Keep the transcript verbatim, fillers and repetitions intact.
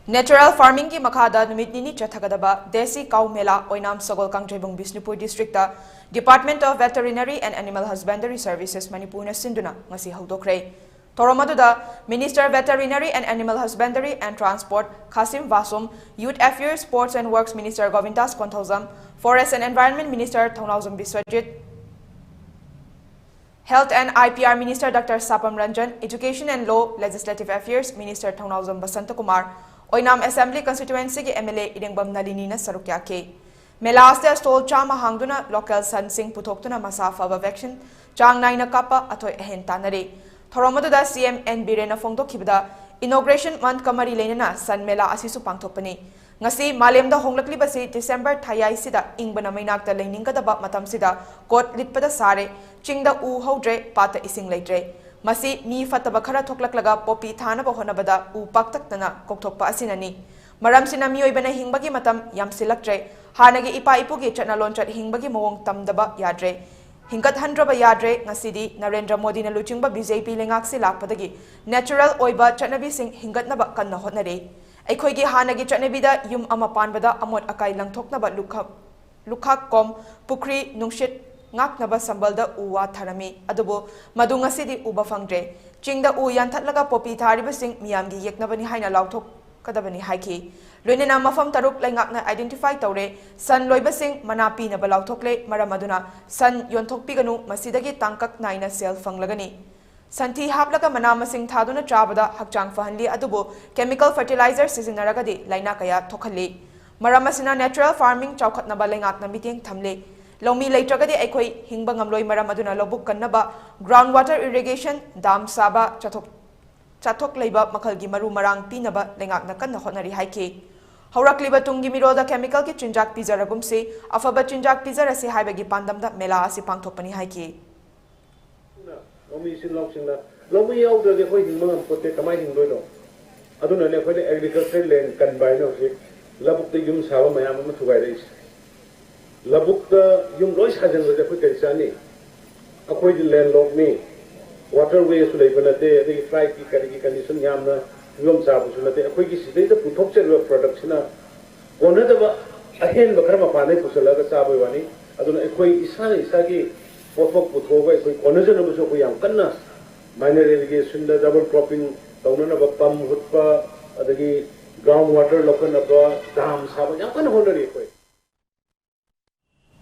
Natural farmingꯒꯤ ꯃꯈꯥꯗ ꯅꯨꯃꯤꯠ ꯅꯤꯅꯤ ꯆꯠꯊꯒꯗꯕ Desi Cow Mela ꯑꯣꯏꯅꯥꯝ ꯁꯒꯣꯜ ꯀꯥꯡꯖꯩꯕꯨꯡ Bishnupur districtꯇ Department of Veterinary and Animal Husbandry Services ꯃꯅꯤꯄꯨꯔꯅ ꯁꯤꯟꯗꯨꯅ ꯉꯁꯤ ꯍꯧꯗꯣꯛꯈ꯭ꯔꯦ꯫ ꯊꯧꯔꯝ ꯑꯗꯨꯗ Minister Veterinary and Animal Husbandry and Transport ꯈꯥꯁꯤꯝ ꯕꯥꯁꯨꯝ, Youth Affairs, Sports and Works Minister ꯒꯣꯕꯤꯟꯗꯥꯁ Konthoujam, Forest and Environment Minister Thounaojam Biswajit, Health and I P R Minister Doctor ꯁꯥꯄꯝ Ranjan, Education and Law, Legislative Affairs Minister Thounaojam Basanta Kumar, Oinam Assembly Constituencyꯒꯤ M L A ꯏꯔꯦꯡꯕꯝ ꯅꯂꯤꯅꯤꯅ ꯁꯔꯨꯛ ꯌꯥꯈꯤ꯫ ꯃꯦꯂꯥ ꯑꯁꯤꯗ stall ꯆꯥꯝꯃ ꯍꯥꯡꯗꯨꯅ local ꯁꯟꯁꯤꯡ ꯄꯨꯊꯣꯛꯇꯨꯅ ꯃꯁꯥ ꯐꯕ vaccine ꯆꯥꯡ ꯅꯥꯏꯅ ꯀꯥꯞꯄ ꯑꯊꯣꯏ ꯑꯍꯦꯟ ꯇꯥꯟꯅꯔꯦ꯫ ꯊꯧꯔꯝ ꯑꯗꯨꯗ C M N ꯕꯤꯔꯦꯟꯅ ꯐꯣꯡꯗꯣꯛꯈꯤꯕꯗ, inauguration monthꯀ ꯃꯔꯤ ꯂꯩꯅꯅ ꯁꯟ ꯃꯦꯂꯥ ꯑꯁꯤꯁꯨ ꯄꯥꯡꯊꯣꯛꯄꯅꯤ꯫ ꯉꯁꯤ ꯃꯥꯂꯦꯝꯗ ꯍꯣꯡꯂꯛꯂꯤꯕꯁꯤ December ꯊꯥꯌꯥꯏꯁꯤꯗ ꯏꯪꯕꯅ ꯃꯩꯅꯥꯛꯇ ꯂꯩꯅꯤꯡꯒꯗꯕ ꯃꯇꯝꯁꯤꯗ ꯀꯣꯠ ꯂꯤꯠꯄꯗ ꯁꯥꯔꯦ꯫ ꯆꯤꯡꯗ ꯎ ꯍꯧꯗ꯭ꯔꯦ, ꯄꯥꯠꯇ ꯏꯁꯤꯡ ꯂꯩꯇ꯭ꯔꯦ꯫ ꯃꯁꯤ ꯃꯤ ꯐꯠꯇꯕ ꯈꯔ ꯊꯣꯛꯂꯛꯂꯒ poppy ꯊꯥꯅꯕ ꯍꯣꯠꯅꯕꯗ ꯎ ꯄꯥꯛꯇꯛꯅꯅ ꯀꯣꯛꯊꯣꯛꯄ ꯑꯁꯤꯅꯅꯤ꯫ ꯃꯔꯝꯁꯤꯅ ꯃꯤꯑꯣꯏꯕꯅ ꯍꯤꯡꯕꯒꯤ ꯃꯇꯝ ꯌꯥꯝꯁꯤꯜꯂꯛꯇ꯭ꯔꯦ꯫ ꯍꯥꯟꯅꯒꯤ ꯏꯄꯥ ꯏꯄꯨꯒꯤ ꯆꯠꯅ ꯂꯣꯟꯆꯠ ꯍꯤꯡꯕꯒꯤ ꯃꯑꯣꯡ ꯇꯝꯗꯕ ꯌꯥꯗ꯭ꯔꯦ꯫ ꯍꯤꯡꯒꯠꯍꯟꯗ꯭ꯔꯕ ꯌꯥꯗ꯭ꯔꯦ꯫ ꯉꯁꯤꯗꯤ ꯅꯔꯦꯟꯗ꯭ꯔ ꯃꯣꯗꯤꯅ ꯂꯨꯆꯤꯡꯕ B J P ꯂꯩꯉꯥꯛꯁꯤ ꯂꯥꯛꯄꯗꯒꯤ natural ꯑꯣꯏꯕ ꯆꯠꯅꯕꯤꯁꯤꯡ ꯍꯤꯡꯒꯠꯅꯕ ꯀꯟꯅ ꯍꯣꯠꯅꯔꯤ꯫ ꯑꯩꯈꯣꯏꯒꯤ ꯍꯥꯟꯅꯒꯤ ꯆꯠꯅꯕꯤꯗ ꯌꯨꯝ ꯑꯃ ꯄꯥꯟꯕꯗ ꯑꯃꯣꯠ ꯑꯀꯥꯏ ꯂꯪꯊꯣꯛꯅꯕ ꯂꯨꯈ-, ꯂꯨꯈꯥꯛ ꯀꯣꯝ, ꯄꯨꯈ꯭ꯔꯤ, ꯅꯨꯡꯁꯤꯠ ꯉꯥꯛꯅꯕ ꯁꯝꯕꯜꯗ ꯎ ꯋꯥ ꯊꯥꯔꯝꯃꯤ꯫ ꯑꯗꯨꯕꯨ ꯃꯗꯨ ꯉꯁꯤꯗꯤ ꯎꯕ ꯐꯪꯗ꯭ꯔꯦ꯫ ꯆꯤꯡꯗ ꯎ ꯌꯥꯟꯊꯠꯂꯒ poppy ꯊꯥꯔꯤꯕꯁꯤꯡ ꯃꯤꯌꯥꯝꯒꯤ ꯌꯦꯛꯅꯕꯅꯤ ꯍꯥꯏꯅ ꯂꯥꯎꯊꯣꯛꯀꯗꯕꯅꯤ ꯍꯥꯏꯈꯤ꯫ ꯂꯣꯏꯅꯅ ꯃꯐꯝ ꯇꯔꯨꯛ ꯂꯩꯉꯥꯛꯅ identify ꯇꯧꯔꯦ꯫ ꯁꯟ ꯂꯣꯏꯕꯁꯤꯡ ꯃꯅꯥ ꯄꯤꯅꯕ ꯂꯥꯎꯊꯣꯛꯂꯦ꯫ ꯃꯔꯝ ꯑꯗꯨꯅ ꯁꯟ ꯌꯣꯟꯊꯣꯛꯄꯤꯒꯅꯨ, ꯃꯁꯤꯗꯒꯤ ꯇꯥꯡꯀꯛ ꯅꯥꯏꯅ ꯁꯦꯜ ꯐꯪꯂꯒꯅꯤ꯫ ꯁꯟꯊꯤ ꯍꯥꯞꯂꯒ ꯃꯅꯥ ꯃꯁꯤꯡ ꯊꯥꯗꯨꯅ ꯆꯥꯕꯗ ꯍꯛꯆꯥꯡ ꯐꯍꯜꯂꯤ, ꯑꯗꯨꯕꯨ chemical fertilizer ꯁꯤꯖꯤꯟꯅꯔꯒꯗꯤ ꯂꯥꯏꯅꯥ ꯀꯌꯥ ꯊꯣꯛꯍꯜꯂꯤ꯫ ꯃꯔꯝ ꯑꯁꯤꯅ natural farming ꯆꯥꯎꯈꯠꯅꯕ ꯂꯩꯉꯥꯛꯅ ꯃꯤꯠꯌꯦꯡ ꯊꯝꯂꯤ꯫ ꯂꯧꯃꯤ ꯂꯩꯇ꯭ꯔꯒꯗꯤ ꯑꯩꯈꯣꯏ ꯍꯤꯡꯕ ꯉꯝꯂꯣꯏ, ꯃꯔꯝ ꯑꯗꯨꯅ ꯂꯧꯕꯨꯛ ꯀꯟꯅꯕ, ground water irrigation, dam ꯁꯥꯕ, ꯆꯥꯊꯣꯛ ꯆꯥꯊꯣꯛ ꯂꯩꯕ ꯃꯈꯜꯒꯤ ꯃꯔꯨ ꯃꯔꯥꯡ ꯄꯤꯅꯕ ꯂꯩꯉꯥꯛꯅ ꯀꯟꯅ ꯍꯣꯠꯅꯔꯤ ꯍꯥꯏꯈꯤ꯫ ꯍꯧꯔꯛꯂꯤꯕ ꯇꯨꯡꯒꯤ ꯃꯤꯔꯣꯜꯗ chemicalꯒꯤ ꯆꯤꯟꯖꯥꯛ ꯄꯤꯖꯔꯒꯨꯝꯁꯤ, ꯑꯐꯕ ꯆꯤꯟꯖꯥꯛ ꯄꯤꯖꯔꯁꯤ ꯍꯥꯏꯕꯒꯤ ꯄꯥꯟꯗꯝꯗ ꯃꯦꯂꯥ ꯑꯁꯤ ꯄꯥꯡꯊꯣꯛꯄꯅꯤ ꯍꯥꯏꯈꯤ꯫ ꯂꯧꯃꯤ ꯏꯆꯤꯜ ꯏꯅꯥꯎꯁꯤꯡꯅ, ꯂꯧꯃꯤ ꯌꯥꯎꯗ꯭ꯔꯗꯤ ꯑꯩꯈꯣꯏ ꯍꯤꯡꯕ ꯉꯝꯄꯣꯠꯇꯦ, ꯀꯃꯥꯏꯅ ꯍꯤꯡꯗꯣꯏꯅꯣ? ꯑꯗꯨꯅꯅꯦ ꯑꯩꯈꯣꯏꯅ agriculture land ꯀꯟꯕ ꯍꯥꯏꯅ ꯍꯧꯖꯤꯛ ꯂꯧꯕꯨꯛꯇ ꯌꯨꯝ ꯁꯥꯕ ꯃꯌꯥꯝ ꯑꯃ ꯊꯨꯒꯥꯏꯔꯛꯏꯁꯦ꯫ ꯂꯧꯕꯨꯛꯇ ꯌꯨꯝ ꯂꯣꯏ ꯁꯥꯖꯟꯕꯁꯦ ꯑꯩꯈꯣꯏ ꯀꯔꯤ ꯆꯥꯅꯤ? ꯑꯩꯈꯣꯏꯗꯤ landlockꯅꯤ, waterwayꯁꯨ ꯂꯩꯕ ꯅꯠꯇꯦ, ꯑꯗꯒꯤ flightꯀꯤ ꯀꯔꯤꯒꯤ condition ꯌꯥꯝꯅ ꯐꯤꯕꯝ ꯆꯥꯕꯁꯨ ꯅꯠꯇꯦ꯫ ꯑꯩꯈꯣꯏꯒꯤ ꯁꯤꯗꯩꯗ ꯄꯨꯊꯣꯛꯆꯔꯤꯕ ꯄ꯭ꯔꯗꯛꯁꯤꯅ ꯀꯣꯟꯅꯗꯕ ꯑꯍꯦꯟꯕ ꯈꯔ ꯃꯄꯥꯟꯗꯩ ꯄꯨꯁꯜꯂꯒ ꯆꯥꯕꯩ ꯋꯥꯅꯤ꯫ ꯑꯗꯨꯅ ꯑꯩꯈꯣꯏ ꯏꯁꯥꯅ ꯏꯁꯥꯒꯤ ꯄꯣꯠꯊꯣꯛ ꯄꯨꯊꯣꯛꯑꯒ ꯑꯩꯈꯣꯏ ꯀꯣꯟꯅꯖꯅꯕꯁꯨ ꯑꯩꯈꯣꯏ ꯌꯥꯝ ꯀꯟꯅ ꯃꯥꯏꯅꯔ ꯏꯔꯤꯒꯦꯁꯟꯗ ꯗꯕꯜ ꯀ꯭ꯔꯣꯞꯄꯤꯡ ꯇꯧꯅꯅꯕ ꯄꯝ ꯍꯨꯠꯄ, ꯑꯗꯒꯤ ꯒ꯭ꯔꯥꯎꯟ ꯋꯥꯇꯔ ꯂꯧꯈꯠꯅꯕ ꯗꯥꯝ ꯁꯥꯕ ꯌꯥꯝ ꯀꯟꯅ ꯍꯣꯠꯅꯔꯤ ꯑꯩꯈꯣꯏ꯫